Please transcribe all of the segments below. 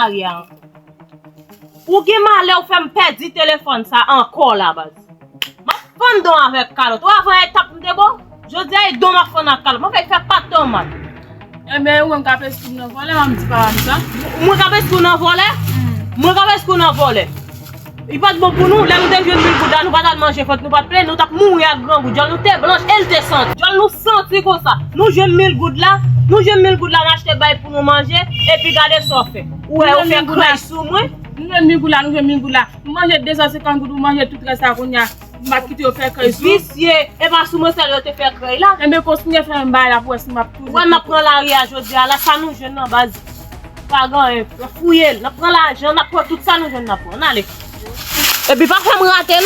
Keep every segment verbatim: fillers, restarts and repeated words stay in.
lari a ankò. Ou gen malè ou fè m pèdi telefòn sa ankò la, baz. M ap fann don avèk kalòt. Ou avan etap m te bon? Jodi a e don m ap fann ak kalòt. M ap fè fè pa tan mal. Enben, ou menm k ap enskri m nan vòlè, m ap di pa m sa. Mwen k ap enskri w nan vòlè? Mwen k ap enskri w nan vòlè. Li pa t bon pou nou, lè nou te jwenn mil goud la, nou pa t al manje fòt, nou pa t plenn, nou t ap mouri ak grangou. Djòl nou te blanch e l te santi. Djòl nou santi konsa. Nou jwenn mil goud la, nou jwenn mil goud la, n achte bay pou nou manje, epi gade sa w fè. Ou wè, ou fè krèy sou mwen. Nou jwenn mil goud la, nou jwenn mil goud la. Nou manje de san senkant goud, ou manje tout rès la kounye a. M ap kite yo fè krèy sou. Visye, e pa sou mwen sèl yo te fè krèy la. Enben, kontinye fè menm bagay la pou wè si m ap toujou. Wè, n ap pran lari a jodi a la, sa nou jwenn nan baz. Pa gen anyen, n ap fouye l, n ap pran lajan, n ap pran tout sa nou jwenn, n ap pran. Ann ale. Epi pa fè m rate l.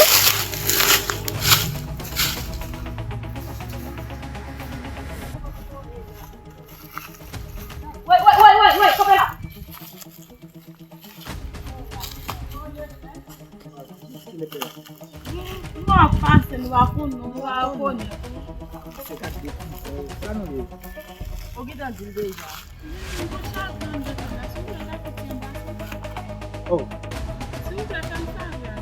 Woy, woy, woy, woy, woy, kanpe la. Nou ap pase, nou pa konn, nou pa rekonèt. Se gade de ti sa yo. Sa nou ye? Ou gentan di l deja. Mwen gon chagren anndan kè m la, silvouplè, pa fè ti anba sa. Oh. Silvouplè, fè m favè a.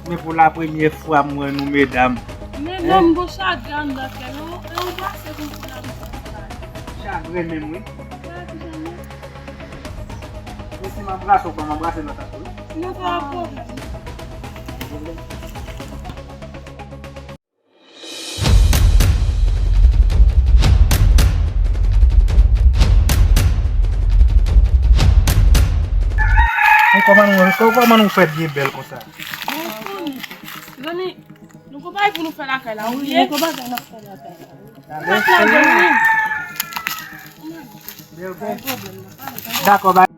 Men pou la premyè fwa m wè nou, medam. Men non, m gon chagren anndan kè m. E w brase pou m konn anba sa. Chagren menm, wi. Wè, ti jan m ye. Mesi, m anbrase w, ban m anbrase nan tèt ou, wi. Non, pa pwoblèm. E kòman nou, kò-, kòman nou fè byen bèl konsa? Zanmi, nou gon bagay pou nou fè lakay la, wi. Nou gon bagay n ap fè lakay la. Dakò, bay.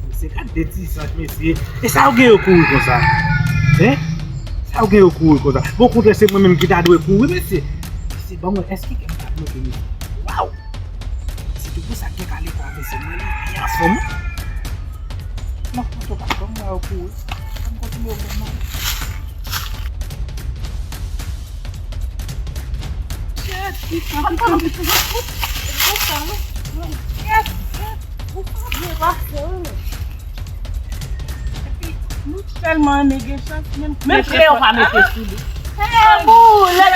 Mesye, gad de ti zanj, mesye. E sa yo gen yo kouri konsa? Hein? Sa yo gen yo kouri konsa? Bon, okontrè, se mwen menm ki ta dwe kouri, mesye. Mesye, ban mwen, èske kè m ta bloke, mesye? Waw! Se te pou sa gen kale pa, mesye. Mwen la, byen anfòm. M ap konte w pa ban mwen yo kouri. An n kontinye yo ban mwen. Epi, nou tèlman renmen gen chans, menm kreyon pa mete sou li. Hey, boule!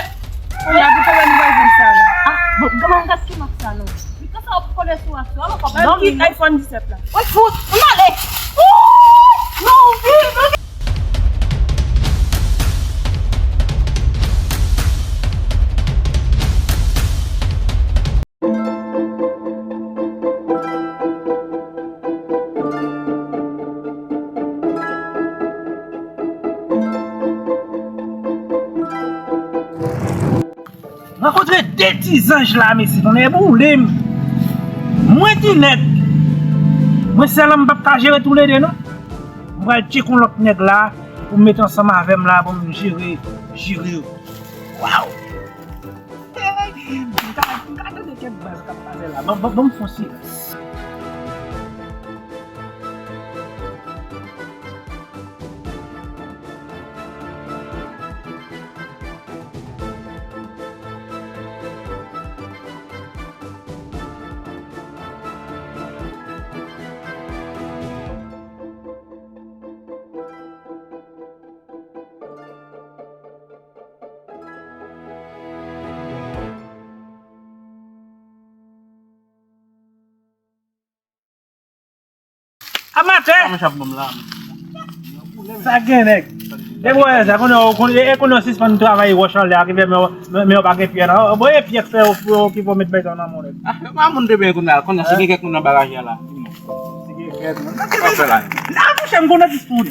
Kounye a, pou te wè nou pral jwenn sa la. Ah, bon, gade ki mak sa non. Li konsa ap kole sou ak sou. Alò, kòman ki iPhone disèt la? Wi, fout, m ale. Ooh! Non, vin, non. Rankontre de ti zanj la, mesye, tonnè boule m. Mwen ki nèg. Mwen sèl an m p ap ka jere toulede, non. Mwen pral tcheke yon lòt nèg la pou m mete ansanm avè m la pou m jere, jere yo. Waw! M ka, m ka tande kèk baz k ap pale la. Ban, ban, ban m fè yon silans. Amatè! Sa mwen chap ban m la. Sa gen nèg. Depi w wè sa, konnen w, konnen, e konnen w sispann travay wòch anlè a, ki fè men w, men, men w pa gen pyè nan. Bon, e pyè k fè w, w, ki fè w met bèton nan men w nèg. Ah, pa moun te byen konnen, konnen si gen kèk moun nan baraj la. Si gen kèk moun. Sa w fè la? La, monchè, m konnen dis pou ou.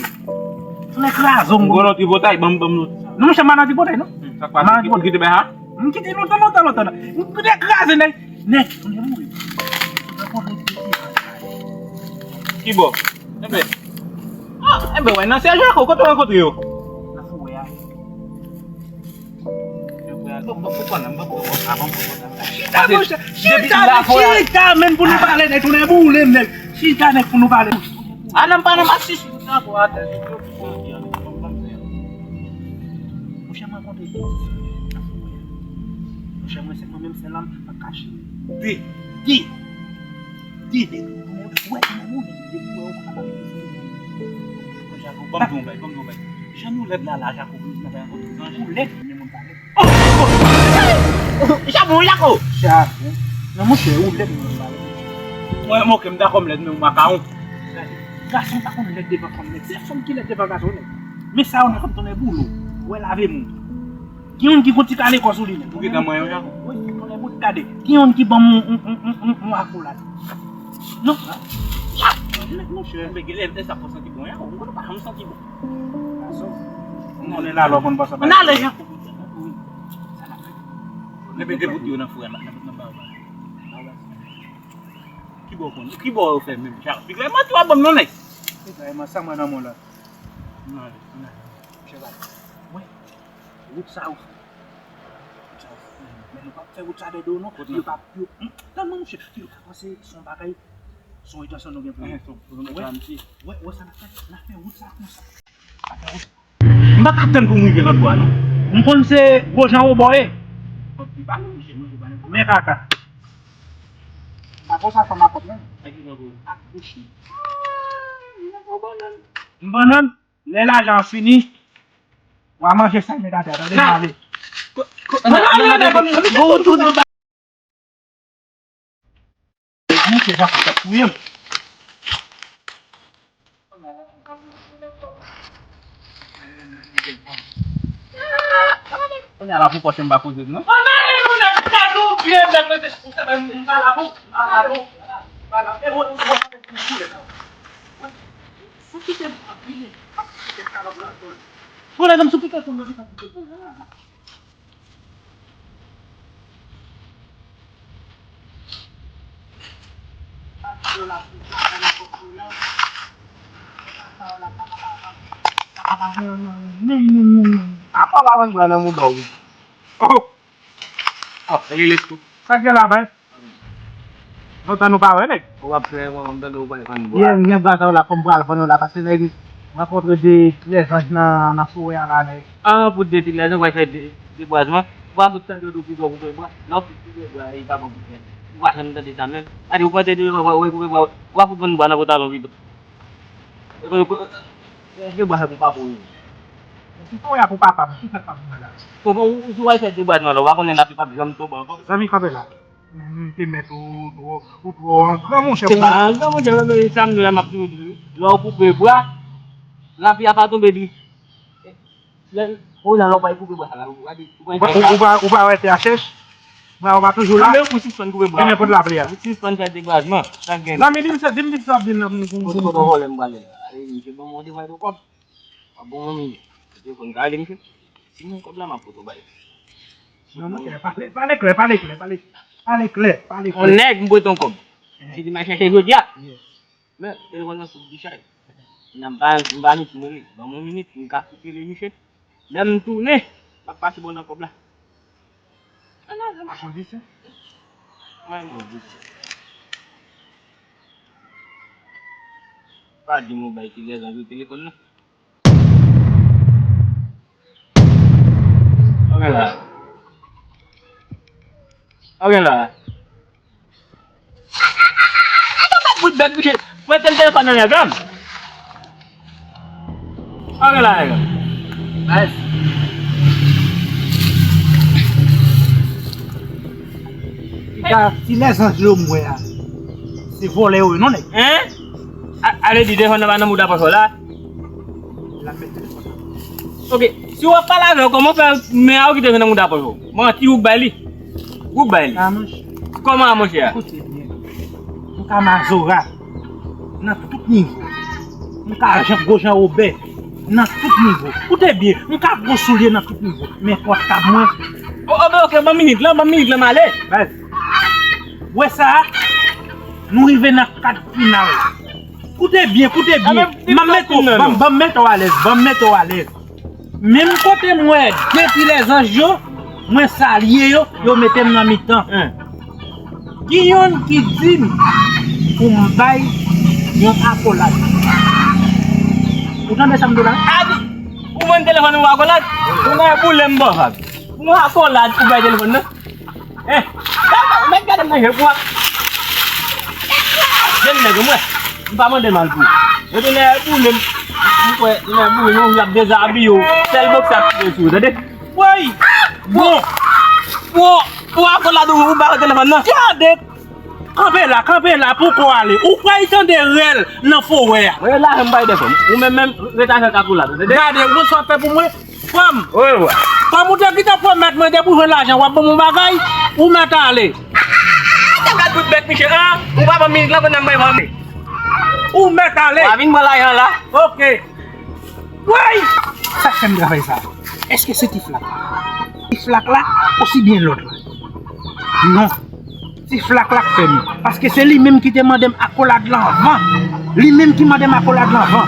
Sou nèg razo, m konnen tripotay, ban m, ban m. Non, monchè, m pa nan tripotay, non. Hmm, sa k pase? M kite bè ha? M kite lontan, lontan, lontan. M kite kraze, nèg. Nèg, m te mouri. Rankontre de ti zanj. Ki bò? Enben. Ah, enben, wè, nan Sè Jako, kote w rankontre yo? Nan forè a. Chita, monchè, chita, nèg, chita, menm pou nou pale, nèg, tounen boule, nèg. Chita, nèg, pou nou pale. A, nan pa nan masis. Monchè, mwen kontre. Chè mwen, se mwen menm sèl la m ap kache. De. De. De, de. Mwen wè, mwen wè, de, mwen wè, ou pa ka pale. Jako, ban m di w yon bagay, ban m di w yon bagay. Jan nou lèd la, la, Jako, nou pa yon konn zanj. Ou lèd, men moun pa lèd. Oh, oh, oh, Jako, Jako! Jako. Non, monchè, ou lèd, men moun pa lèd. Mwen, mwen, ok, m dakò m lèd, men ou makawon. Gade, gason pa konn lèd devan fanm nèg. Se fanm ki lèd devan gason nèg. Men sa yo nan fanm tounen boulou. Wè lave moun. Gen youn ki gon ti kale kò sou li menm. Ou gentan manyen w, Jako? Wi, konnen bout gade. Gen youn ki ban m yon, yon, yon, yon, yon akolad. Non, ya, nèg monchè. Mwen gen lè sa fò santi bon, Jako. Mwen konnen pa janm santi bon. Gason. Mwen konnen la lò konn pase. Ann ale, Jako. Wi. Sa n ap fè. Mwen mete bout yo nan fou a, nan, nan, nan ba, ba. Ki bò w konn? Ki bò yo fè menm? Jako. Piklè manti w ap ban m non, nèg. Piklè manti sa mwen nan mwen la. Ann ale, ann ale. Monchè, gade. Wi. Wout sa yo fè. Wout sa yo fè. Men nou p ap fè wout sa dèyè do nou. Yo p ap, yo, hmm, tèlman monchè, yo ka panse se yon bagay, se yon entansyon nou gen pou yo. Wè, wè, wè sa n ap fè. N ap fè wout sa konsa. N ap fè wout sa. M pa ka tann pou m rive lòt bò a, non. M konn se gwo jan wobò ye. Men kaka. M pa konn sa fanm a kòb menm. Ak bouch li. M bannann. Lè lajan an fini, w a manje sa met atè, tande m ale. Ko-, ko-, Monchè, sa fè touye m. Kounye a la pou pòch m pa poze non. Sou kite m ap vini. Sou kite m ap vini. Bon, nèg m sou kite m ap vini. Apa pa pran bwa nan mouda w? Oh! Ap rele tou. Sa k gen la, bay? Lontan nou pa wè, nèg. Ou ap fè mwen, m tande ou pral vann bwa. Yè, m gen bwa sa yo la, fò m pral vann yo la, paske nèg, m rankontre de ti lèzanj nan, nan forè a la, nèg. Ah, pou de ti lèzanj, w pral fè de, debwazman. Ou pa sot tande yo di w pito koupe bwa. Lè w fin koupe bwa, e pa bon pou fè. Ou pa janm tande sa menm. Gade, ou pa tande yo, ou pa koupe bwa, ou pa fout vann bwa nan pantalon pito. Eske bwa pou papa w? Si fò a pou papa m, ki fè papa m la? Bon, bon, ou, ou, ou al fè debwazman la, ou pa konnen lapli p ap janm tonbe ankò. Zanmi, kanpe la. Ou te mèt ou, ou, ou twò gran monchè. Se pa gran monchè, men sa m di la, m ap toujou di, lè w koupe bwa, lapli a pa tonbe di. Lè, ou la, lè w pral koupe bwa sa la, ou pa di, ou pa, ou pa, ou pa wè tè a chèch? Bwa ou pa toujou la? Men ou sispann koupe bwa. Gen nenpòt lapli a. Ou sispann fè debwazman. Sa k gen? Zanmi, di m sa, di m, di m sa, di m nan. Kote, kote vòlè m prale la? Ale, misye ban m yon debwazman kòb. Pa bon, manmi. Telefòn ka ale, misye. Si m gen kòb la, m ap foto bay. Non, monchè, pale, pale klè, pale klè, pale, pale klè, pale klè. On nèg, m prete yon kòb. Eh. Si di m al chèche jodi a. Yeah. Men, telefòn nan sou bichay. Nan m pa, m pa met sou mwen, ban m yon minit, m ka sipele misye. Lè m tounen, m ap pase bon nan kòb la. An avan. Kondisyon? Mwen, kondisyon. Pa di m ou bay ti lèzanj ou telefòn nan. Ok la. Ok la. Ata bat bout bèk, misye. Mwen te telefòn nan nèg la. Ok la, nèg la. Nice. Ti lèzanj yo m wè a. Se vòlè yo ye non, nèg. Hein? A, ale di telefòn nan pa nan mouda pòch ou la. L ap met telefòn nan. Ok, si w ap pale avè l, kòman w fè men a ou kite nan mouda pòch ou? Manti, ou k bay li. Ou k bay li. A, monchè. Kòman a, monchè a? Koute byen. M ka mazora nan tout nivo. M ka jan, gwo jan Wobè nan tout nivo. Koute byen, m ka gwo soulye nan tout nivo. Men pòtab mwen. O, o, men ok, ban m minit lan, ban m minit lan, m ale. Baz. Wè sa a? Nou rive nan kad final. Koute byen, koute byen. Ban m mete w, ban m mete w alèz, ban m mete w alèz. Menm kote m wè de ti lèzanj yo, mwen salye yo, yo mete m nan mitan. Gen yonn ki di m pou m bay yon akolad. Ou tande sa m di w la? A di, ou vann telefòn ou akolad? Ou nan boule m bò, Fab. Yon akolad ou bay telefòn nan? Eh, ou mèt gade m nan je pou w ap. Jèn nèg, mwen, m pa mande mal pou ou. Epi lè boule m, m kwè, lè boule m, y ap dezabiye w. Sèl bòks ap tire sou ou, tande? Woy! Bon! Bon! Ou akolad ou, ou ba telefòn nan. Gade! Kanpe la, kanpe la, poko ale. Ou kwè y tande rèl nan forè a. Mwen, lajan m bay defo. Ou menm, menm, ret avèk akolad ou, tande? Gade, ou konn sa w ap fè pou mwen? Frè m. Wi, wi. Kòm ou te gentan pwomèt mwen depi w jwenn lajan, w ap ban m yon bagay, ou mèt ale. Sa gad bout bèk, Michel, an? Ou pa ban m minik lan, kounye a m bay ban li. Ou mèt ale. W a vin pran lajan la. Oke. Woy! Sa k fè m travay sa? Èske se ti flak la? Ti flak la, osibyen lòt la? Non. Ti flak la k fè m. Paske se li menm ki te mande m akolad lan anvan. Li menm ki mande m akolad lan anvan.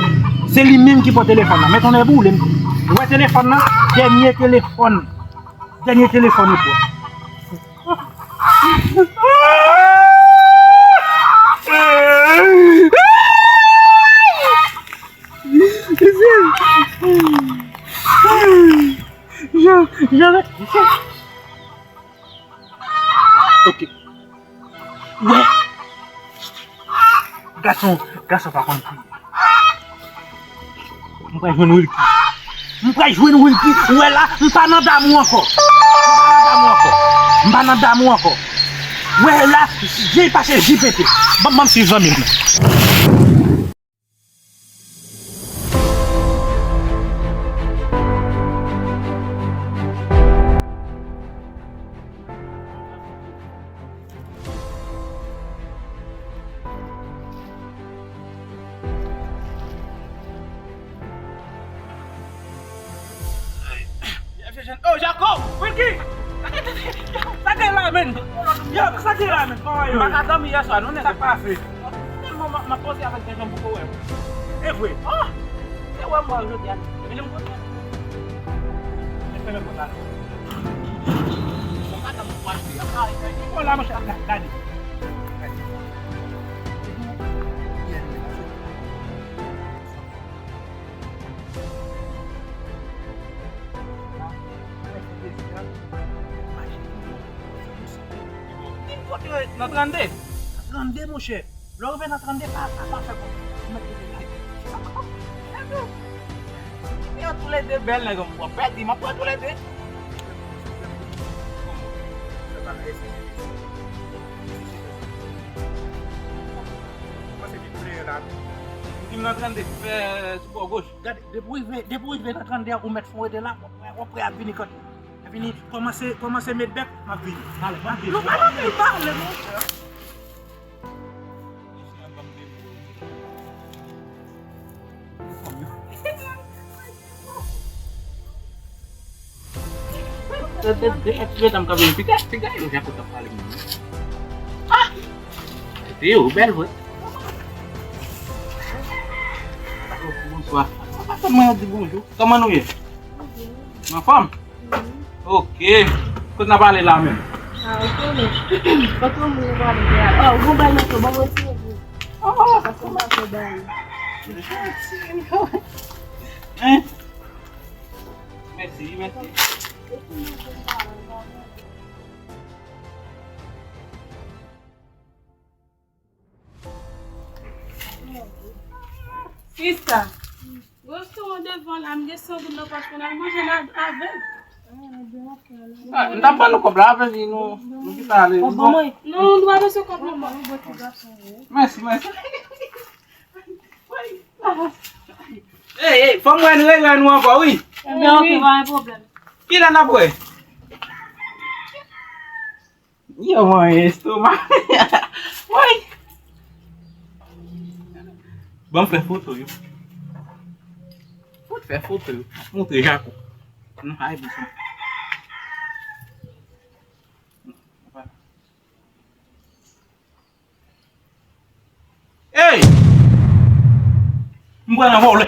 Se li menm ki pran telefòn nan. Men tonnè boule m. Ou wè telefòn nan? Dènye telefòn. Dènye telefòn ou pran. Jean, Jean, ok. Wè. Gason, gason pa konn kriye. M pral jwenn Wilky. M pral jwenn Wilky. Ou wè la, m pa nan damou ankò. M pa nan damou ankò. M pa nan damou ankò. Ou wè la, je pase jipete. Ban m, ban m swiv zanmi m nan. Oh, Jacob! Wilky! Sa gen la, menn? Yo, sa gen la, menn? Kòman yo? M pa ka dòmi yè swa, non, nèg. Sa k pase? Tèlman m, m ap panse avèk Jean-Jean poko wè m. E vre? Oh! Se wè m wè jodi a. Epi lè m kontan. Mwen fèmen pòt la. Mwen pa nan pou achte. Bon, la, monchè, gade. Gade. Nan trannde. Trannde, monchè. Lè w rive nan trannde, pa, pa, pa fè konsa. Ou mèt rete la. Yo toulède bèl nèg, m pran pèdi, m ap pran toulède. Ou di m nan trannde, fè sou bò goch. Gade, depi w rive, depi w rive nan trannde a, ou mèt fon rete la, w ap, w ap prè ap vini kote. Ap vini, kòmanse, kòmanse met bèk, m ap vini. Talè, m ap vini. Nou pa nan pale, monchè. Depi medam k ap vin pita, piga yo jan kontan pale moun. Ah! Epi yo bèl vre. Bonswa. Papa mwen di bonjou. Kòman nou ye? Anfòm? Ok. Kote n ap ale la menm? Ah, ou konnen. Kote moun yo prale de a? Oh, ou gon bay moto, ban mwen ti moto. Oh, paske m pa fè bay. Hein? Mèsi, mèsi. Sista, restoran devan la, m gen san goud nan pòch mwen, al manje la avè l. Ah, m t ap ban nou kòb la, apre li nou, nou chita ale. Non, nou pa bezwen kòb non, mwen. Mèsi, mèsi. Ey, ey, fò m wè n rewè nou ankò, wi. Ebyen, ok, pa gen pwoblèm. Kilè n ap wè? Yo, mwen estoma. Woy. Ban m fè foto yo. Fout fè foto yo. Montre Jako. Non, ay, bouchon. Ey! M pran nan vòlè.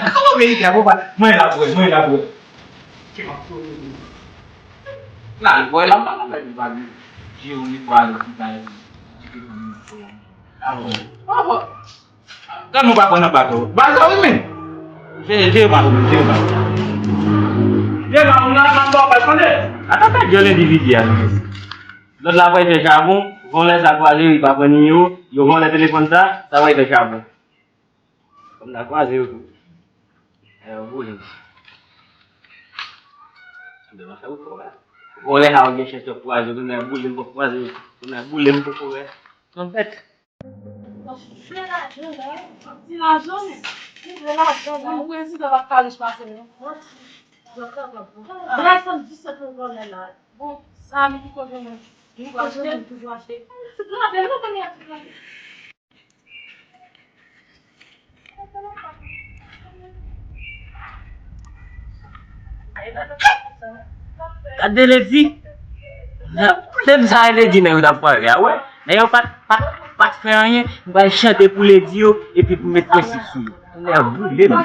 Kòman Ameriken ap pran? Mwen la pou wè, mwen la pou wè. La, bòy la, m pa nan mèt li pa di. Jerome pral ki bay. Awo. Awo. Kan nou pa pran nan bato. Bato, wi, men. Je, je, pa, je, pa. Je, pa, nou la, nan to, pa, tande. Ata ta dyòl endividi a. Lòt la pral fè chabon, vòlè sa kwaze, li pa pran nimewo, yo vòlè telefòn sa, sa pral fè chabon. Kòm n a kwaze yo tou. E, yo boule m. Anben, mwen fè ou fò la. Bon, lè sa ou gen chans yo kwaze yo, tounen boule m pou kwaze yo, tounen boule m pou kwaze. Yon bèt. Ti lajan, men. Ti lajan, men. Ti lajan, men. Ou prezidan pa ka rich pase, non. Zòt kapab. Bagay sa disèt mil dòlè la. Bon, sa, men ki kote, men. Ki kote, men toujou achte. Ti grandè, non, kounye a, ti grandè. Gade ledi. Lè m sa ledi nèg yo t ap kwaze a, wè. Nèg yo pa t, pa t, pa t fè anyen. M pral chante pou ledi yo epi pou met prensip sou yo. Nèg boule m.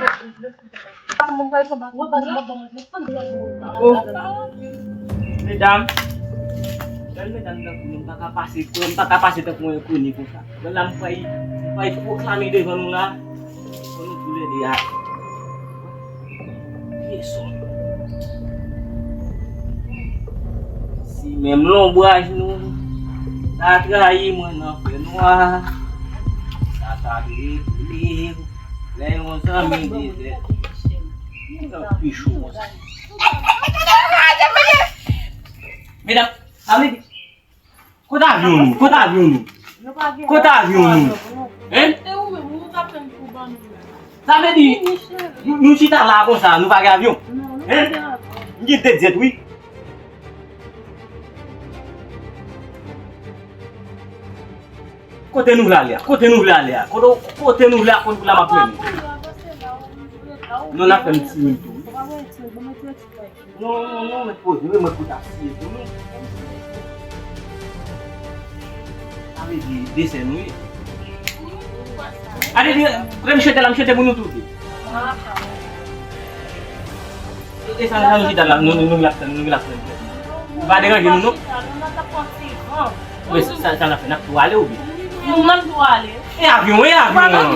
Oh. Medam, bèl medam tankou nou, m pa ka pase, m pa ka pase tankou yon enkoni konsa. Lè la m pral, m pral pwoklame devan nou la, pou nou toulède a. Pye sòl. Si menm lonbraj nou ta trayi mwen nan fènwa, sa ta dwe koule. Lè yon zanmi dezèti, li nan pi cho konsa. Medam, sa vle di, kote avyon nou? Kote avyon nou? Kote avyon nou? Hein? Sa vle di, nou, nou chita la konsa, nou pa gen avyon? Hein? M gen dezèt, wi. Kote nou vle ale a? Kote nou vle ale a? Kote, kote nou vle a? Kote nou vle a m ap mennen? Non, n ap fè m ti win tou. Non, non, non, mèt poze, wi, mwen pou ta siye pou nou. Sa vle di, de sè nou ye. Ale di, premye chete la, m chete pou nou tou de. E sa, sa nou chita la, nou, nou, nou vle ap tann, nou vle ap tann. Nou pa deranje nou, non. Men sa, sa n ap fè, n ap tou ale oubyen? Nou menm tou ale. E avyon, e avyon an.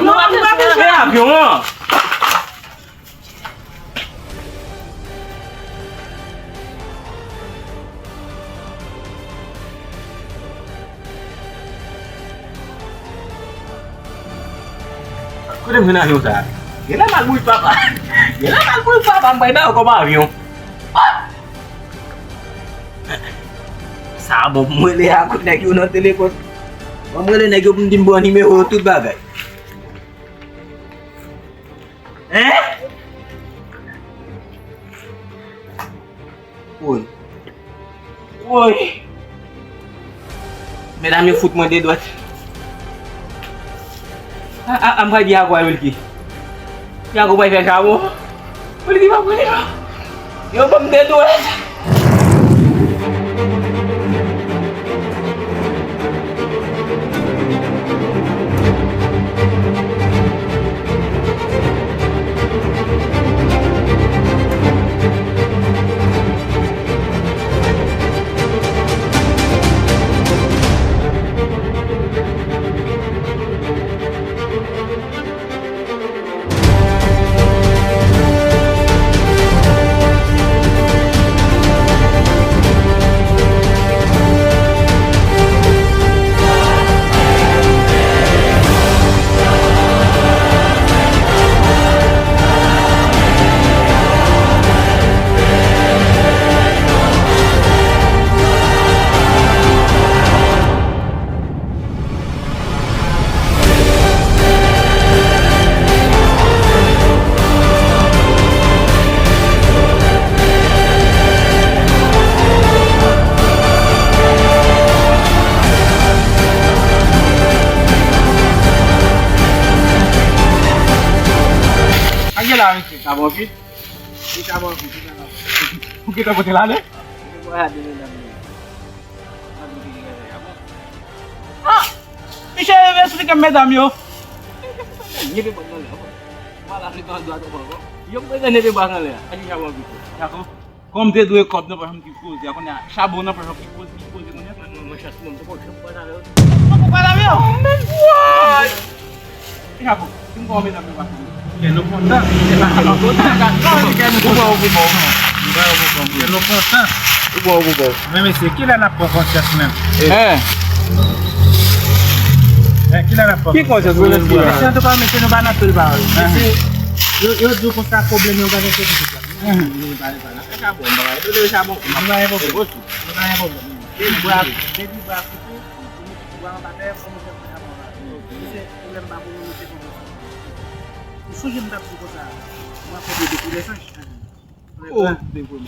E avyon an. Kote m jwenn avyon sa a? Genlè m al boure papa. Genlè m al boure papa, m bay ba yo kòb avyon. Ah! Sa bon pou m rele a kote nèg yo nan telefòn. Ban m rele nèg yo pou m di m bon nimewo yo, tout bagay. Hein? Woy. Woy. Medam yo fout mwen de dwèt. A, a, a, m pral di Yago a Wilky. Yago pral fè chabon. Wilky pa pran li non. Yo ban m de dwèt. Sa bon vit? Ki sa bon vit? Ki sa bon vit? Ou gentan pote l ale? Mwen ap di medam yo. Mwen ap di ki gen sa bon. Ah! Misye esplike m medam yo. Neve bak nan lè ankò. Mwen la flipe an dwa twò ankò. Yo m prezan neve bak nan lè a. Aji sa bon vit. Dakò. Kòm te dwe kòb nan pa janm ki koze a, kounye a chabon nan pa janm ki koze, ki koze kounye a. Mwen, mwen, mwen chans mwen, mwen poko janm pale avè yo. Mwen poko pale avè yo. What? Chapo, si m konn medam yo pa fini. Kè nou kontan, se pa kè nou kontan. Kè nou kontan. Kè nou kontan. Men mesye, kilè n ap pran konsyans menm? Eh. Eh, kilè n ap pran konsyans? Ki konsyans? Mesye, antouka, mesye, nou pa nan pil pawòl. Mesye, yo, yo di w konsa, pwoblèm yo pa gen soti tout la. Nou pa, nou pa nan fè chabon, nou pa, nou pa, chabon. Nou pa gen pwoblèm. Nou pa gen pwoblèm. Depi bwa, depi bwa koupe, ou met bwa anba tè, pou nou fè chabon la. Se pwoblèm pa pou nou, nou se konsa. Ou sonje m t ap di konsa, mwen kote depi lè sanj. Oh, depi mwen.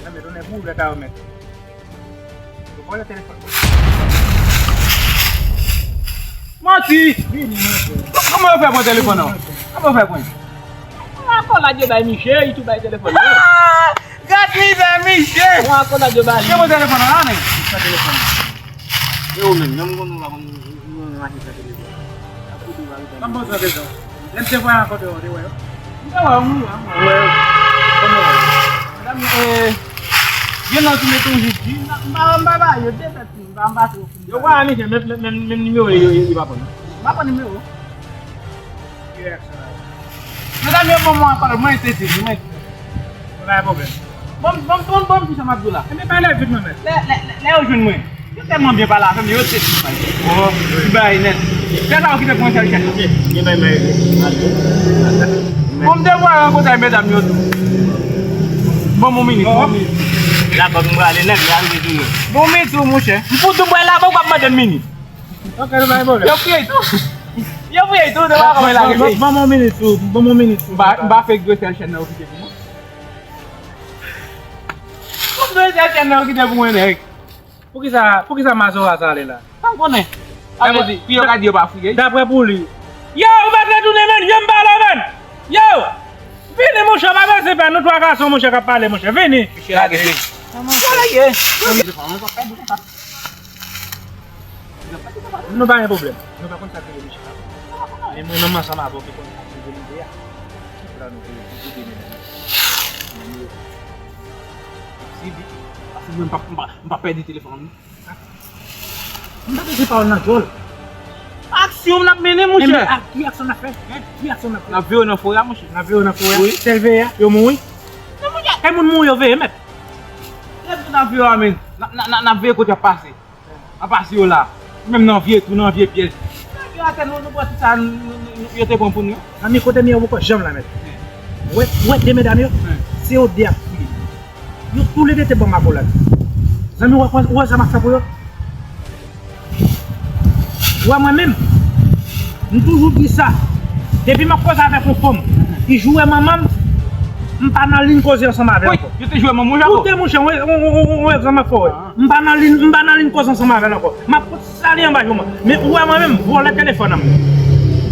Nan men, tonè pou ou lè ta remèt. Yo vòlè telefòn mwen. Manti! Vini, monchè. Kòman yo fè pran telefòn nan? Kòman yo fè pran? Yon akolad yo bay misye, li tou bay telefòn nan. Ah! Gad mizè misye! Yon akolad yo ba li. Ki pran telefòn nan la, nèg? Ki pran telefòn nan? E ou menm, menm ou konn ou pa konn ou, ou, ou, ou mache sa telefòn. Sa pou di w pa. Ban m poze yon kesyon. Lè m te voye ankò te wè, w te wè yo? M te wè yo, m wè yo. Ou wè yo? Kòman w wè yo? Medam, eh, gen nan ki mete yon jiji, m pa, m pa, m pa ba yo de tèt, m pa, m pa tro fin. Yo wè a misye, menm, menm, menm nimewo yo, yo, yo pa pran. M pa pran nimewo. Ki reyaksyon la ye? Medam yo ban mwen pawòl, mwen entetil, mwen entetil. Pa gen pwoblèm. Bon, bon, bon, bon, kisa m ap di w la? Ebyen, pale vit, mwen menm. Lè, lè, lè, lè yo jwenn mwen, yo tèlman byen pale avè m, yo entetil, bay. Oh, wi. Bay nèt. Fè sa, yo kite pou mwen sèl chèn nan. Ok, gen bay, bay, bay. Bon, m te vwa rankontre ak medam yo tou. Bon, bon minit, bon minit. Lakòt m prale nèt, la m di nou. Bon minit, tou, monchè. M pou tou bwè la, bon, w ap mande m minit. Ok, nou pa gen pwoblèm. Yo fouye tou. Yo fouye tou, nou pa konn lage peyi. Ban m yon minit tou, ban m yon minit tou. M pa, m pa fè gwo sèl chèn nan yo kite pou mwen. Gwo sèl chèn nan yo kite pou mwen, nèg. Poukisa, poukisa mazora sa ale la? Sa m konnen. Sa vle di, pou yo ka di yo pa fouye. Daprè pou li. Yo, ou mèt retounen, menn, yo m pale, menn. Yo! Vini, monchè, pa pèse pè, nou twa gason, monchè, k ap pale, monchè, vini. Misye lage peyi. Misye lage. Nou pa gen pwoblèm. Nou pa konn sa k rive Michel la. Men mwen menm ansanm avè w ki konn sa k rive Lide a. Ki plan nou pou, pou ede medam yo? Men nou, si li, paske mwen m pa, m pa, m pa pèdi telefòn nan. M pa bezwen pawòl nan djòl. Aksyon n ap mennen, monchè. Enben, a, ki aksyon n ap fè? Hein? Ki aksyon n ap fè? N ap vire w nan forè a, monchè. N ap vire w nan forè a? Wi. Sèl veye a? Yo mouri? Non, monchè. Kèl moun mouri yo veye, mèt? Lè tout n ap vire w a, men, n ap, n ap, n ap, n ap veye kote y ap pase. Apa si yo la, menm nan vye twou, nan vye pyèj. Yo atè nou, nou pran tout sa, nou, nou, nou, yo te pran pou nou. Zanmi, kote m ye, ou poko janm la, mèt. Ou wè, ou wè de medam yo? Se yo de ap fouye. Yo toulede te ban m akolad. Zanmi, ou wè, ou wè sa m ap fè pou yo? Ou wè mwen menm, m toujou di sa. Depi m ap koze avèk yon fanm, ki joure manman m, m pa nan liy koze ansanm avè l ankò. Yo te joure manman w, Jako? Koute, monchè, yon, yon, yon, yon, yon egzanp m ap fè w. M pa nan liy, m pa nan liy koze ansanm avè l ankò. M ap fout sale anba je w. Men ou wè mwen menm, vòlè telefòn an m.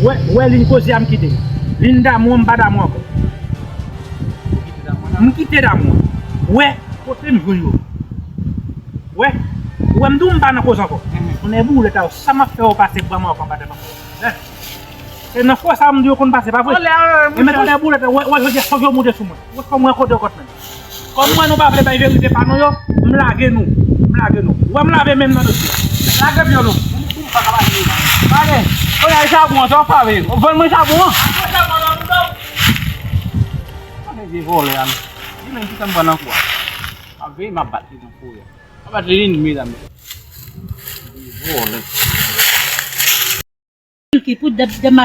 Wè, wè liy koze a m kite. Liy damou an, m pa damou ankò. M kite damou an. Wè, kote m jwenn yo. Wè, ou wè m di w m pa nan koze ankò. Konnen boulèt a yo, sa m ap fè yo pase bwa mwen ankò anba tèt ankò. Se nan fò sa m di yo konn pase, pa vre? Anlè, anlè, monchè. E men tande boulèt, wè, wè, jodi a fòk yo moute sou mwen. Wè, fò mwen kote yo kòt menm. Kòm mwen nou pa vle bay verite pa nou yo, m lage nou. M lage nou. Wè, m lave men m nan dosye. Lage pye nou. M pa ka pase nou. Gade, kounye a e chabon an, sa w fave. Vann mwen chabon an. Vann chabon an, nou ba w. Gade vye vòlè a, men. Li menm ki sa m pran nan kou a. M ap veye, m ap bat li nan kou a. M ap bat li, li, mezanmi. Vye vòlè. Ki pou dèm, dèm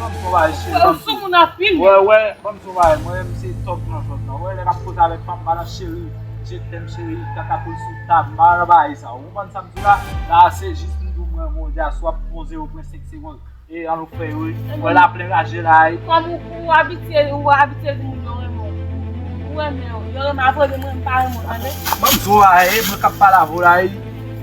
Ban m sou bagay, cheri, ban m sou. Ou sou moun anpil. Wè, wè, ban m sou bagay. Mwen menm se tòg nan zòn nan. Wè, lè m ap koze avèk fanm, m pa nan cheri, je t'aime cheri, kaka poul sou tab, m pa nan bagay sa. Ou konprann sa m di w la? La, se jis m di w mwen, mwen, jodi a, si w ap pran zewo pwen senk segonn. E an nou fè yo, wi. Wè la plen raje la, wi. Kòm ou, ou abitye, ou abitye di moun yo renmen w. Ou renmen yo. Yo renmen, apre de mwen, m pa renmen w, tande? Ban m sou bagay, e mwen k ap pale avè w la, wi.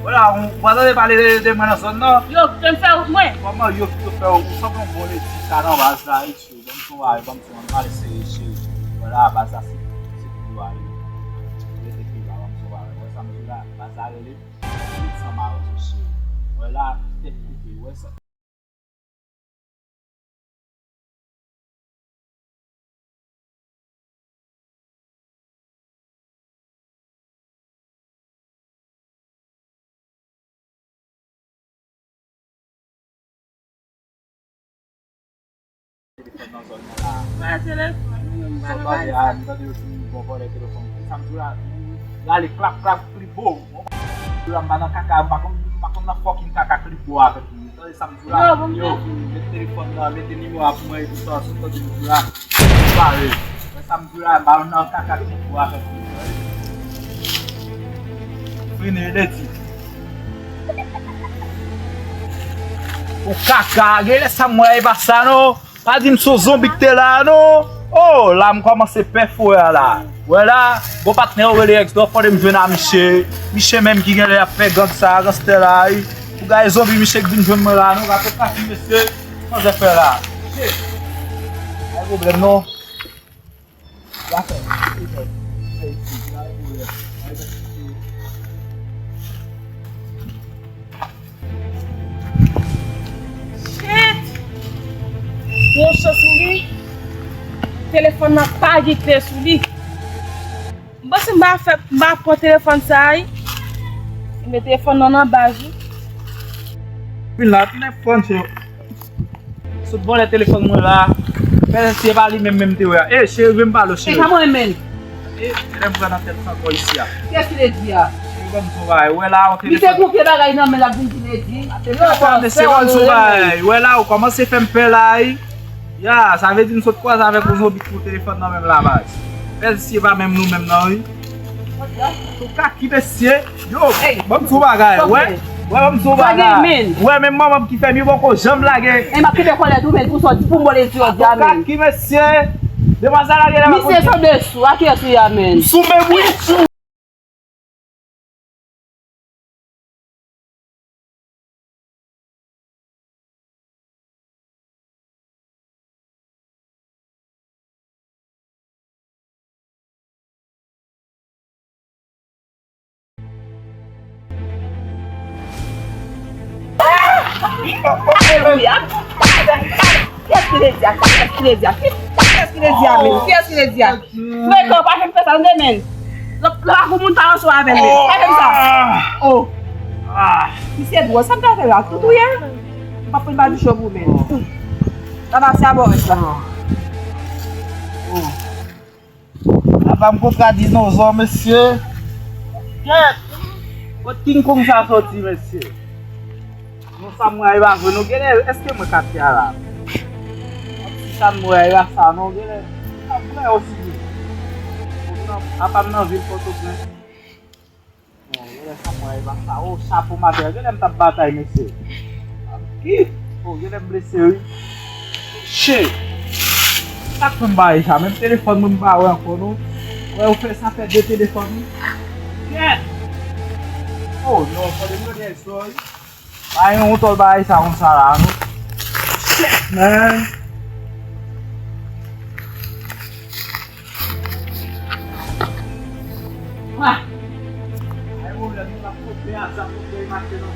Wè la, ou, ou pa tande pale de, de mwen nan zòn nan? Yo kite m fè wout mwen. Kòman yo kite w fè wout? Ou sanble yon bon ledi, sa nan baz la, wi. Ban m sou bagay, ban m sou bagay, ann pale serye, cheri. Wè la, baz la se, se pou yo ale. Rete pi ba, ban m sou bagay. Wè sa m di la, baz la rele Lit san mawozo, cheri. Wè la, tèt koupe, wè sa. Telefòn nan zòn nan la. Pa telefòn, nou menm pa nan bagay sa. M tande yo fin bon vòlè telefòn. Sa m di w la, l ale klap, klap, klibo. M pa nan kaka, m pa konn, m pa konn nan fucking kaka klibo avèk nou. Tande sa m di w la? Yo, met telefòn nan, mete nimewo a pou mwen epi sa, sou tande m di w la. Bare. Wè sa m di w la, m pa nan kaka ki pou avèk ou. Fini, ledi. Ou kaka, gen lè sa m wè e pa sa non. Pa di m se yon zonbi ki te la a non. Oh, la m kòmanse pè frè a la. Wè la, bon patnè yo rele ex dò, fò de m jwenn a miche. Miche menm ki genlè ap fè gang sa, gangstè la, wi. Pou gade zonbi miche k vin jwenn mwen la non, gade kaka ki mesye, manzè fè la. Shit. Pa gen pwoblèm non. Shit! Yon chans m gen, telefòn nan pa gen kle sou li. M panse m pa fè, m pa pran telefòn sa a, wi. M met telefòn nan nan baz, wi. Vin la, telefòn se Sot vòlè telefòn mwen la. Pè, si e pa li menm, menm te wè a. E, cheri, vin pale, cheri. E, kòman e menm? E, lè m pran nan tèt sa ankò isi a. Kiyès ki te di a? Cheri, ban m sou bagay. Wè la, yon telefòn. Li te gon pye bagay nan men l ap vin di ledi. Telefòn, mesye, ban m sou bagay. Wè la, ou kòmanse fè m pè la, wi. Ya, sa vle di m sot kwaze avèk yon zonbi ki gon telefòn nan men l la, baz. Pè, si e pa menm nou menm nan, wi. Ou ka ki mesye. Yo, ban m sou bagay, wè. Wè, ban m sou bagay. Wè, menm manman m ki fè m, yo poko janm lage. E m ap kite kòlèt ou, men, pou sa w di pou m bòle di yo di a, men. Ki mesye. Demwazèl la genlè pa konn. Misye sanble sou, a kiyès ou ye a, men? M sou menm, wi. Alelouya! Kiyès ki te di a? Kiyès ki te di a? Kiyès ki te di a, men? Kiyès ki te di a? Frekan, pa janm fè sa, tande, men. Lè pa gon moun pa ansanm avè l, men. Pa fè m sa. Oh. Misye dwòl, sa m ta fè la? Tout ou ye? M p ap fè m pa di cho pou men. Sa pase a bò rès la. Apa m kontra dinozò, mesye. Kèt! Kot King Kong sa soti, mesye? Non, sa m wè a, e pa vre non. Genlè, èske mwen katye a la? Si sa m wè a, e pa sa non, genlè. Sa m wè a osi vre. Apa m nan vil Pòtoprens? Bon, genlè sa m wè a, e pa sa. Oh, chapo matè. Genlè m t ap batay, mesye. Ki? Oh, genlè m blese, wi. Shit! Sa k fè m bay sa? Menm telefòn mwen m pa wè ankò, non. Wè, ou fè sa fè de telefòn, wi. Kèt! Oh, non, fò de m gade èksò, wi. Pa gen yon tòl bagay sa konsa la, non. Shit, man. Ah. Ay, pwoblèm, nou la kote a, sa kote mache nan.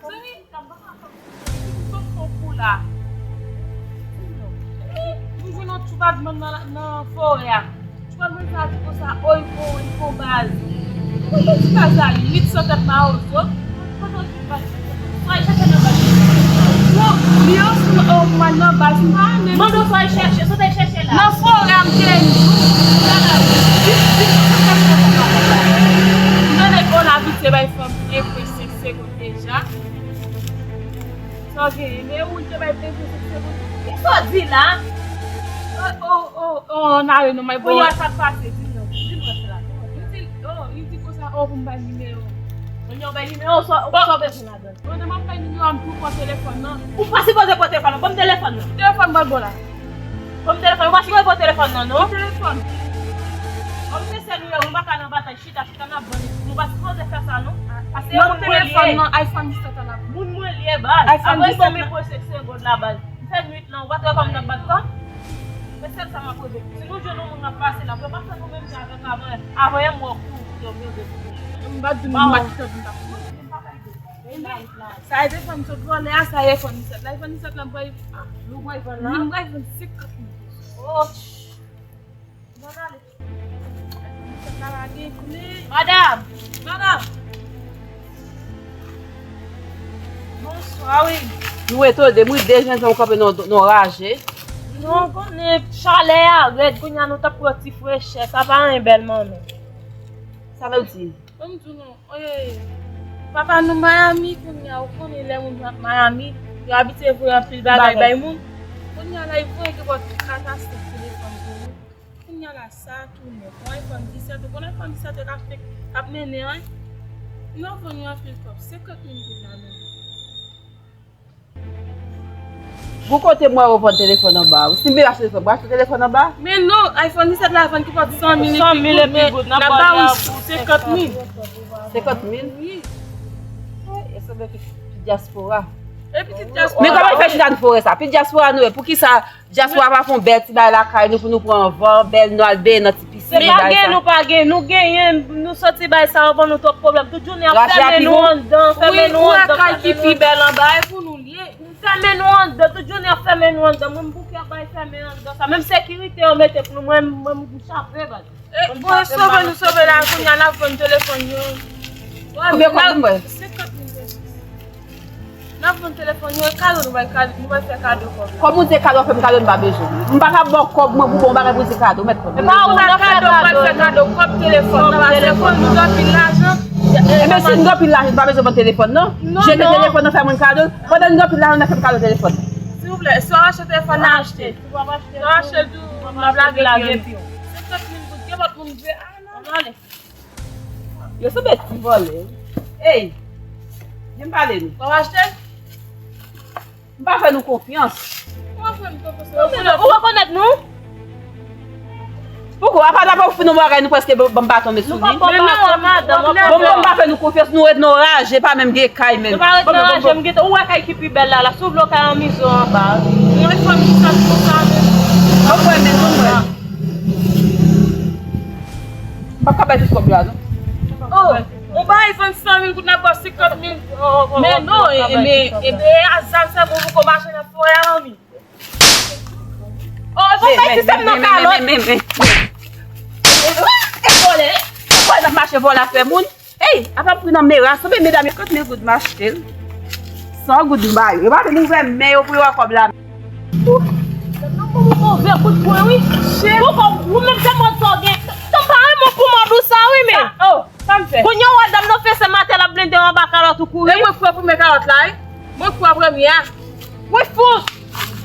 Zanmi, sot fon kou la. Nou jwenn yon tchoubadman nan, nan forè a. Tchoubadman sa di konsa, oy, oy, oy, baz. Mwen te di baz la, lit sou tèt mawozo. Kote w jwenn baz? Sa y chèche nan baz. Non, li ansanm, o, mwen nan baz, m pa renmen. Mande w sa y chèche, sa w te chèche la. Nan forè a, m te jwenn. M tande, o, l abitye bay fanm enpwen senk segonn deja. Ok, men ou te bay plenn pou sèt segonn. Kisa w di la? Oh, oh, oh, oh, Nare, non, men bon, sa k pase, di non, di mwen sa la. Li di, oh, li di konsa, oh, pou m bay nimewo. Kounye a w bay nimewo, sa, sa w bezwen ladan? Pandan m ap bay nimewo a, m tou pran telefòn nan. Ou pa sipoze pran telefòn nan, ban m telefòn nan. Telefòn mwen bon la. Ban m telefòn, ou pa sipoze pran telefòn nan, non. Telefòn. Ban m se sèl nimewo, m pa ka nan batay. Chita, chita n ap vann. Nou pa sipoze fè sa, non. Pase yon moun mwen li ye. Telefòn nan, iPhone disèt la. Moun mwen li ye, baz. Apre bon, men pran sèt segonn la, baz. M fè nwit lan, ou pa t wè kòm n ap bat kò? Men sèl sa m ap reve. Si nou jwenn yon moun n ap pase la, pou yo pa fè nou menm jan avèk avan yè. Avan yè m wè w kouri, kouri, kouri. M pa t di nou m pa t sòt, m pa t sòt. Sa e te fanm sot vòlè a, sa e fanm sot la. E fanm sot la, m pral, nou pral vann la. M pral vann senkant mil pesos. Oh. Bon, ale. Madanm! Madanm! Bonswa, wi. Nou etone, m ri de jan w kanpe nan, nan raje. Non, konnen chalè a rèd, kounye a nou t ap pran ti frechè, sa pa anyen bèl manman. Sa vle di? Ban m di w non. Oye, papa nou Miami, kounye a, ou konnen lè moun ap Miami, yo abitye voye anpil bagay bay moun. Kounye a la, li voye gen bò katastwòf telefòn pou nou. Kounye a la, sa tou nèf. Yon iPhone disèt, ou konn iPhone disèt yo k ap fèk, k ap mennen, wi. Nou vann yo anpil kòb, senkant mil goud la menm. Gon kote m wè yo vann telefòn anba. Si m vin achte telefòn, m achte telefòn anba? Men non, iPhone disèt la vann ki pòt san mil epi goud, men n ap ba ou senkant mil. Senkant mil? Wi. E sanble ki dyaspora. E pitit dyaspora. Men kòman l fè chita nan forè sa? Pitit dyaspora nou ye. Poukisa dyaspora pa fè yon bèl ti bagay lakay nou pou nou pran van, bèl nou al benyen nan ti pisin bagay sa? Men gen nou pa gen, nou genyen, nou soti bay sa yo ban nou twòp pwoblèm. Tout jounen y ap fèmen nou anndan, fèmen nou anndan. Wi, wi, kay ki pi bèl anba, e pou nou l ye. Fèmen nou anndan, tout jounen y ap fèmen nou anndan. Mwen, m bouke ap bay fèmen anndan sa. Menm sekirite yo mete pou nou, mwen, mwen, m bouch ap vle, baz. E, bon, sove nou sove la, kounye a n ap vann telefòn yo. Konbyen kòb pou mwen? Senkant mil pesos. N ap vann telefòn yo, e kado nou bay kado, nou bay fè kado kòb la. Kòm ou di kado, fè m kado, m pa bezwen. M pa ka ba w kòb mwen pou ba w bagay pou di kado, mèt kòb. E pa ou n ap fè kado, m pral fè kado kòb telefòn nan, paske fò nou gen anpil lajan. Ebyen, si n gen anpil lajan, nou pa bezwen vann telefòn, non. Jete telefòn nan, fè moun kado. Pandan n gen anpil lajan, n ap fè m kado telefòn. Silvouplè, si w achte telefòn, n achte. Si w achte tou, n ap lage pye nou. Senkant mil goud, kenpòt moun vle, a, non. Yo sanble ti vòlè. Ey, vin pale nou. W ap achte? M pa fè nou konfyans. Ou pa fè m konfyans. Ou rekonèt nou? Pouki? Apa n ap ofri nou bagay, nou prèske ban m pa tonbe sou li? Bon, bon, m pa fè nou konfyans, nou ret nan raje, pa menm gen kay menm. Nou pa ret nan raje, m gentan, ou wè kay ki pi bèl la, la, si w vle w kay an mizo anba. Yon fanmi san konsa menm. Ban m wè menm, ban m wè. M p ap ka bay tout kòb la, non. Oh, ou bay iPhone san mil goud, n ap ba w senkant mil. Men non, e, men, e, e, a zam sa bon pou ko mache nan forè a, manmi. Oh, e pou bay sistèm nan kalòt. Men, men, men, men. E vòlè, e vòlè n ap mache vòlè afè moun. Ey, apa m pri nan mera, sanble medam yo senkant mil goud m achte l. San goud m ba yo. Yo pa vin ouvè men yo pou yo wè kòb la. Ou, ou move kout pwen, wi. Ou, ou menm se mòd sa w gen. Tann, pa renmen pou mòd ou sa, wi, men. Oh, sa m fè? Kounye a w wè dam nan fese matè l ap blende anba kalòt ou kouri. E mwen k pran premye kalòt la, wi. Mwen k pran premye a. Wi, fou.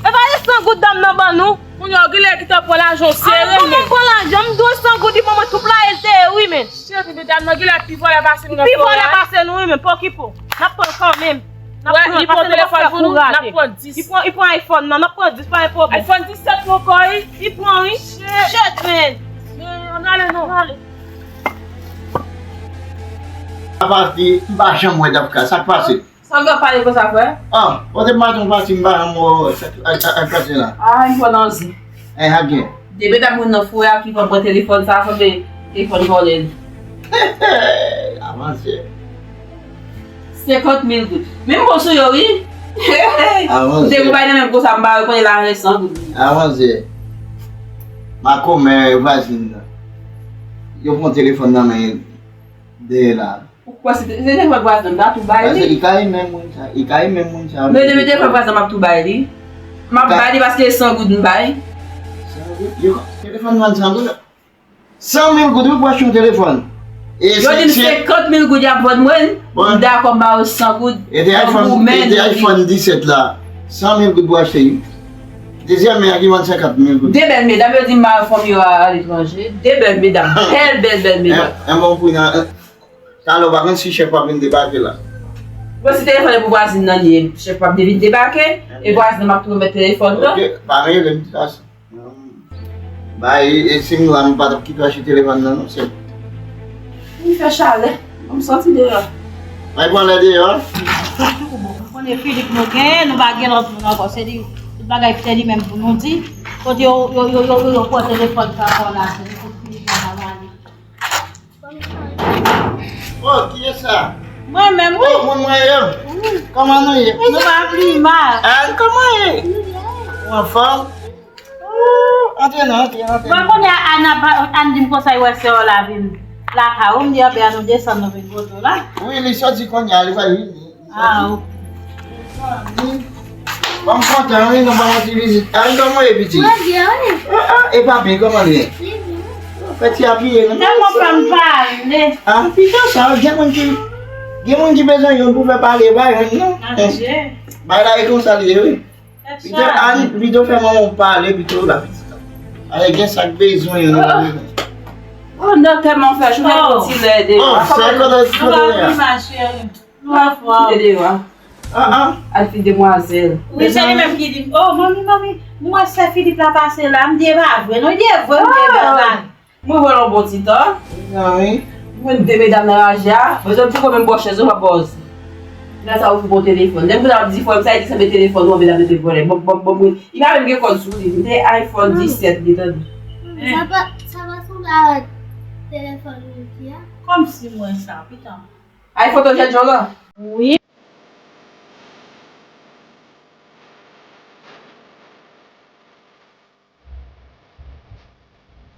E pa de san goud dam nan ban nou. Kounye a w genlè gentan pran lajan w sere, men. Mwen pran lajan, m dwe san goud, li ban mwen tout la, el te ye, wi, men. Cheri, medam nan genlè pi vòlè pase nou nan forè a. Pi vòlè pase nou, wi, men pòkipo. N ap pran l kanmenm. N ap pran l pase nou, n ap fè kou rate. N ap pran dis. Li pran, li pran iPhone nan, n ap pran dis, pa gen pwoblèm. iPhone disèt ankò, wi. Li pran, wi. Shit, man. Men, ann ale non. Ann ale. Apa di, m pa janm wè Dapka, sa k pase? Sa m t ap pale konsa, frè? Ah, kote maten w pati, m pa janm wè w ak, ak, ak, ak pati la. Ah, m pran nan zen. Eh, ak gen. Depi ta moun nan foure a ki pran pran telefòn sa, sanble telefòn vòlè l. Avanse. Senkant mil goud. Men m bon sou yo, wi. Avanse. M te gon bay nan men m konsa, m ba yo konnen la, san goud. Avanse. Makomè vwazin nan. Yo pran telefòn nan men dèyè la. Ou kwè se te, se te vwazin m ta tou bay li? Paske li ka renmen moun sa, li ka renmen moun sa. Men depi te vwazin m ap tou bay li. M ap bay li paske san goud m bay. San goud? Yo, telefòn vann san goud? San mil goud wi pou achte yon telefòn. Yo di m senkant mil goud y ap vann mwen, m dakò m ba yo san goud. E te iPhone, e te iPhone disèt la, san mil goud pou achte wi. Dezyèm men an ki vann senkant mil goud. De bèl medam, yo di m ba yo fanmi yo aletranje. De bèl medam, bèl, bèl, bèl medam. En bon pri nan. Talè w pa konn si chèf w ap vin debake la. Bon, si telefòn nan pou vwazin nan li ye, chèf w ap vin debake, e vwazin nan m ap tou remèt telefòn nan. Ok, pa rele m, de tout fason. Bay, e si m la, m pa t ap kite w achte telefòn nan, non, sè. M fè chalè, m santi deyò. Bay, pran lè deyò. Ou konnen Filip nou gen, nou pa gen lòt moun ankò, se li, tout bagay se li menm pou nou di. Kote yo, yo, yo, yo, yo, yo pran telefòn sa ankò la, se li pou Filip la, la, la. Oh, kiyès sa? Mwen menm, wi. Oh, moun mwen yo. Wi. Kòman nou ye? Nou pa pi mal. Ann, kòman ye? Ou anfòm? Oh, antre non, antre, antre. Mwen konnen Ann ap, Ann di m konsa, y wè sè w la vin lakay ou, m di, anben, ann nou desann, nou vin kote w la. Wi, li soti kounye a, li pral vini. Ah, ok. Mezanmi. Bon, m kontan, wi, nou ban yon ti vizit. Ann, kòman w ye, pitit? Mwen byen, wi. Ah, ah, e papi, kòman l ye? Li byen. Fè ti apiye, non? Tèlman fè m pale. Ah, pito sa, gen moun ki, gen moun ki bezwen youn pou fè pale, pa youn, non? Adje. Bagay la e konsa l ye, wi. Pito, Ann, pito fè manman w pale, pito la, pitit. Ale, gen sa k bezwen, youn. Oh, non, tèlman fè, chou fè yon ti lè de. Oh, sè, kote, kote w ye a? Mwen fò. Kite deyò a. Ah, ah. Al fin demwazèl. Wi, se li menm ki di m, oh, manmi, manmi, m wè sè Filip la pase la. M di, e pa vre, non, li di, e vre, m di, e pa vre. Mwen wè l yon bon ti tan. Mezanmi. Mwen de medam nan raje a. Bezwen poko menm bò chèz ou pa bòz. Lè sa ou fou bon telefòn. Lè m konn ap di frè m sa, li di sanble telefòn ou anbe la mete vòlè. Bon, bon, bon, bon. Li pa menm gen kòd sou li. M te iPhone disèt, li tande. Sa pa, sa pa sanble avèk telefòn ou di a? Kòmsi mwen sa, pitan. Ay, foto jènjan lan? Wi.